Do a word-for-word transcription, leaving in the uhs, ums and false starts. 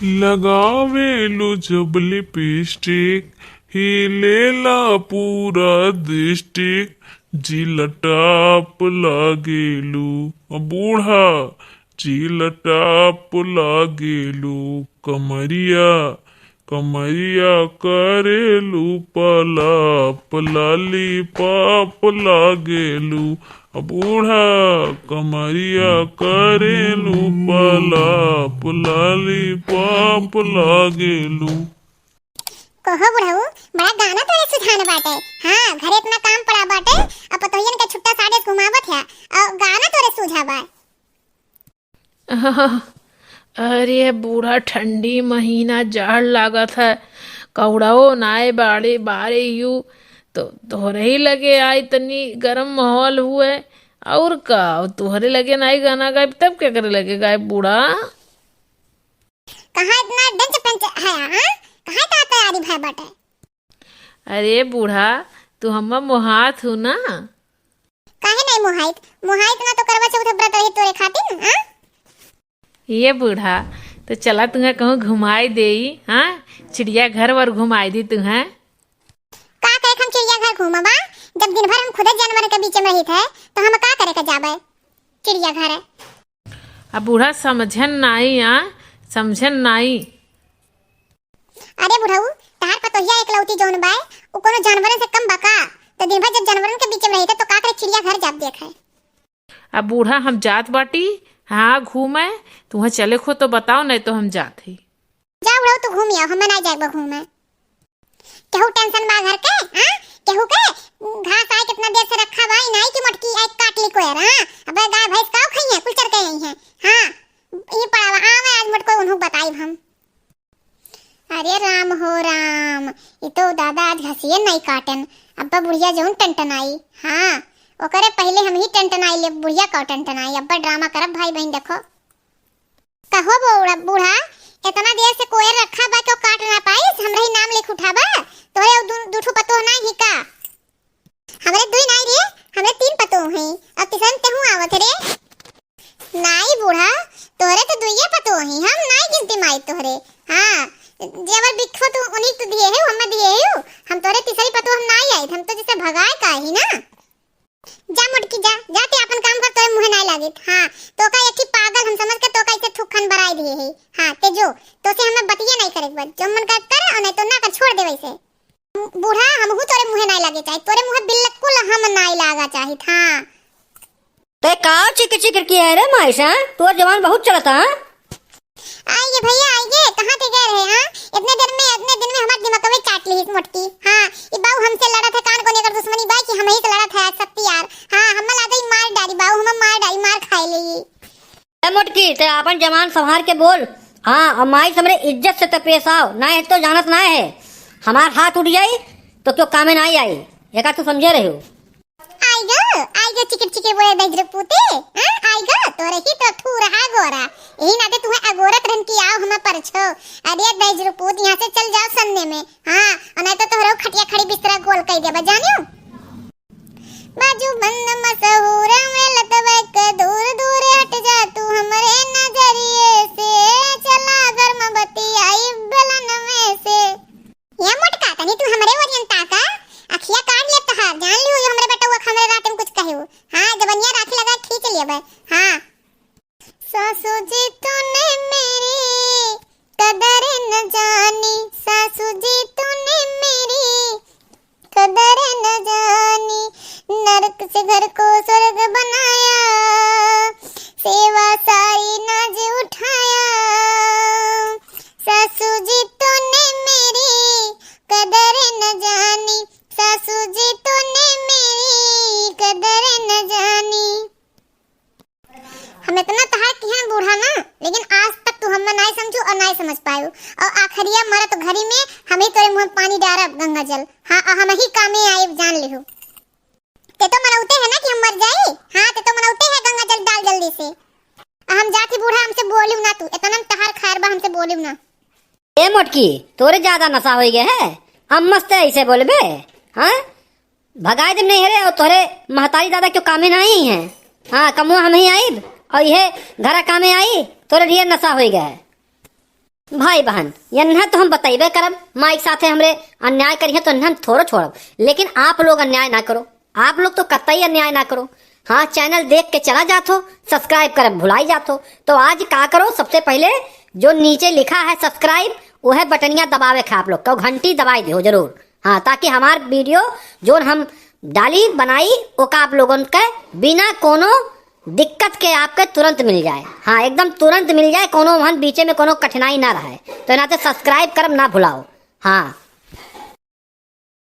लगावेलू जब लिपस्टिक, हिलेला पूरा डिस्ट्रिक्ट, जिला टॉप लागेलू। बूढ़ा, जिला टॉप लागेलू। कमरिया, कमरिया करेलू पलाप, लॉलीपॉप लागेलू। बूढ़ा, कमरिया करेलू पलाप, लॉलीपॉप लागेलू। कहो बुढ़ऊ, बड़ा गाना तोरे सुझान बाटे। हाँ, घरे इतना काम पड़ा बाटे, अब पतोहियन के छुट्टा साड़े से घुमावत है, और गाना तोरे सूझा बा। अरे बूढ़ा, ठंडी महीना, जाड़ लागत है, कौड़ाओ नाय बाड़े बारे यू, तो तोहरे ही लगे आई, तनी गरम माहौल हुए, और का, तोहरे लगे नाई गाना गायब, तब केकरे लगे गायब बूढ़ा? कहाँ इतना डंच पंच है, हाँ? कहाँ इतना तैयारी भय बाटे? अरे बूढ़ा, तू हम्मा मोहात हू ना? काहे नहीं मोहाइत? मोहाइत ना तो करवा चौथ व्रत रही तोरे खातिर, हाँ? ये बूढ़ा, तो चला तुहें कहूँ घुमाई देई, हाँ? चिड़िया घर वर घुमाई दी तुहें। का करे हम चिड़िया घर घूमबा? जब दिन भर हम खुदे जानवर के बीच में रहित है, तो हम का करे के जाबे चिड़िया घर? अब बूढ़ा समझन नाई, आ, समझन नाई। अरे बुढ़ऊ, तहार पतोहिया एकलौती जौन बाय, उ कोनो जानवरन से कम बा का? तो दिन भर जब जानवरन के बीच में रहित है, तो का करे चिड़िया घर जाब देखे? अब बूढ़ा, हम जात बाटी, हाँ, घूमे, तुहें चले खो तो बताओ, नहीं तो हम जात ही। जा बुढ़ऊ, तू घूम आओ, हमें ना जाए घूमे। केहू टेंशन बा घर के, हाँ? केहू के घास आए कितना देर से रखा बा, ई नाई कि मोटकी आए काट ली कोयर, हाँ? अबे गाय भैंस काऊ खाई है, कुल चर के आई है, हाँ? ई पड़ावा आवे आज मोटको उन्हों बताइब हम। अरे राम हो राम, ई तो दादा आज घसिये नाई काटन, अब्बा बुढ़िया जौन टनटनाई, हाँ? ओकरे पहले हम ही टनटनाई ले, बुढ़िया का टनटनाई, अब्बा ड्रामा करब भाई बहन देखो। कहो बूढ़ा, बूढ़ा, इतना देर से कोयर रखा बा, क्यों काट ना पाइस? हमरा ही नाम लिख उठाबा, तोहरे अउ दू, दू ठो पतोह नाई ही का? हमरे दुई नाई रे, हमरे तीन पतोह हैं, अब तीसरन तेहू आवत रे। नाई बूढ़ा, तोहरे तो दुइये पतोह हैं, हम नाई गिनती माई तोहरे। हाँ, जेवर बिखो तू उन्हीं तो दिए है, हमें दिए है, हम तोहरे तीसरी पतोह हम नाई आई, हम तो जैसे भगाए का ही ना। जा मोटकी जा, जा ते आपन काम कर, तोरे मुँहे नाई लागित। हाँ, तोका एक ही पागल हम समझ के तोका इसे थूक खन बराई दिए है। हाँ, ते जो, तो से हमें बतिये नाई करे के बा। जो मन कर कर, और नहीं तो ना कर छोड़ दे वैसे। बूढ़ा, हमहू तोरे मुँहे नाई लागे चाही, तोरे मुँहे बिल्कुल हम नाई लागा चाहित। हाँ। ते का चिकर चिकर किया है रे माई से, हाँ? तोर जबान बहुत चलता, हाँ? आइए भैया, आइए, कहाँ थे गए रहे, हाँ? इतने दिन में, इतने दिन में हमार दिमागवे चाट ली इस मोटकी। हाँ, ई बाऊ हमसे लड़त है, कान कोने कर दुश्मनी बाई कि हम ही से लड़त है, शक्ति यार। हाँ, हम लागे मार डाली बाऊ, हम मार डाली, मार खाए ले। ए मोटकी, ते आपन जबान संभार के बोल। हाँ, और माई से हमरे इज्जत से ते पेश आओ, ना है तो जानत ना है, हमार हाथ उठ जाई तो क्यों कामे ना आई, एका तू समझे रहे हो। आइगो, आइगो चिकिर चिकिर बोले दहिजरो पूते, हाँ? आइगो, तोरे ही तो ठूर हा गोरा। यही नाते तुहे अगोरत रहन की आओ हमें परछो। अरे दहिजरो पूत, यहाँ से चल जाओ सन्ने में, हाँ? और नहीं तो तोहरो खटिया खड़ी बिस्तरा गोल कर देबा, जानियो? बाजू बंद मशहूर में लतवे के दूर दूर हट जा तू हमरे नजरिए से। चला गर्म बतियाई बेलन में से। ए मोटका, तनी तू हमरे ओरियन ताका, अखिया काट लेब तहार, जान लियो, यो हमरे बेटउआ के हमरे रात में कुछ कहियो। हाँ, जबनिया राखी लगा खींच लेबे। हाँ। सासू जी तूने मेरी कदर न जानी, सासू जी तूने मेरी कदर न जानी, नरक से घर को स्वर्ग बनाया, सेवा सारी नाज उठाया। सासू जी तूने मेरी कदर न जानी, सासू जी तूने मेरी कदर न जानी। हम इतना तहार किहन बूढ़ा ना, लेकिन आज तक तू हमें नाय समझू और नाय समझ पायू। और आखिरिया मरत घड़ी में हम ही तोरे मुँह में पानी डारब गंगा जल। हाँ, और हम ही कामे आए, जान लिहू। ते तो मनौते है ना कि हम मर जाई? हाँ, ते तो मनौते है गंगा जल डाल जल्दी से। आ हम जाती बूढ़ा, हमसे बोलियो ना तू, इतना में तहार खैर बा, हमसे बोलियो ना। ए मोटकी, तोरे ज्यादा नशा होई गए है, हम मस्त ऐसे बोलबे, हाँ? भगाए देम नहीं हरे, और तोरे महतारी दादा क्यों कामे ना आई हैं, हाँ, कमुआ हम ही आईब, और ये घरा कामे आई, तोरे ढेर नशा होई गए है। भाई बहन, यन्हा तो हम बतइबे करब, माई के साथे हमरे अन्याय करिहे तो यन्हा हम थोड़ो छोड़ब, लेकिन आप लोग अन्याय ना करो, आप लोग तो कतई अन्याय ना करो। हाँ, channel देख के चला जात हो, subscribe करब भुलाई जात हो, तो आज का करो, सबसे पहिले जो नीचे लिखा है subscribe, वह बटनिया दबावे के आप लोग का, घंटी दबाई दिहो जरूर। हाँ, ताकि हमार video जोन हम डाली बनाई, ओका आप लोगन के बिना कोनो दिक्कत के आपके तुरंत मिल जाए। हाँ, एकदम तुरंत मिल जाए, कोनो वहन बीचे में कोनो कठिनाई ना रहे। तो नाते subscribe करब ना भुलाओ। हाँ,